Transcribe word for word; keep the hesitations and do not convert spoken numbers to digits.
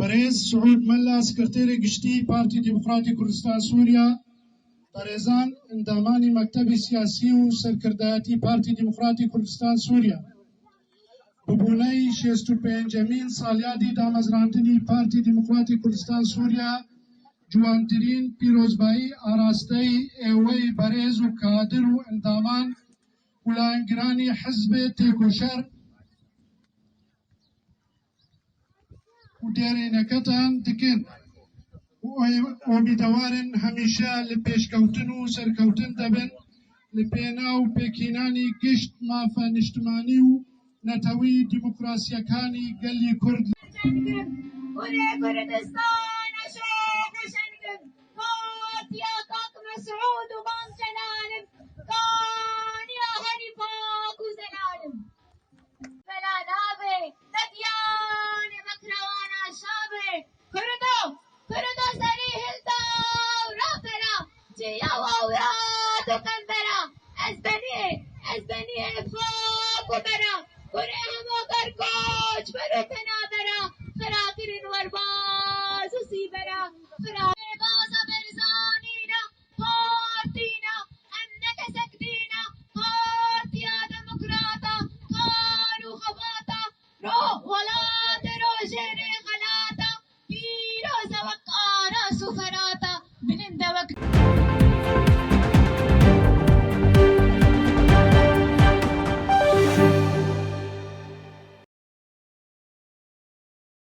Berêz Siûd Mela, Sekreterê Giştî Partî Demokratî Kurdistan Sûriye, berêzan endamanî Mektebê Siyasî û Serkirdayetî Partî Demokratî Kurdistan Sûriye, bi boneyî şêst û pêncemîn saliyadî damezrandinî Partî Demokratî Kurdistan Sûriye, ciwantirîn pîrozbayî arasteyî êweyî berêz û kadir û endaman û layengiranî hizbê têkoşer û dêrêneketan dikin û umîdewar in hemîşe li pêşkewtin û serkewtin de bin li pênaw pêkînanî gişt mafa niştimanî û netewî demokrasiyekanî gelî Kurd. Kurê Kurdistan şok şengin. Katiya Kak Mesûd û Bam Selanim. Kaniya herî pak û zelanim. Bela nabê, tedyanê mekrewana şabê. Kurdo, Kurdo serî hilda û rafera. Çiya û awrat û qembera. Ez benî, ez benî xak û bera.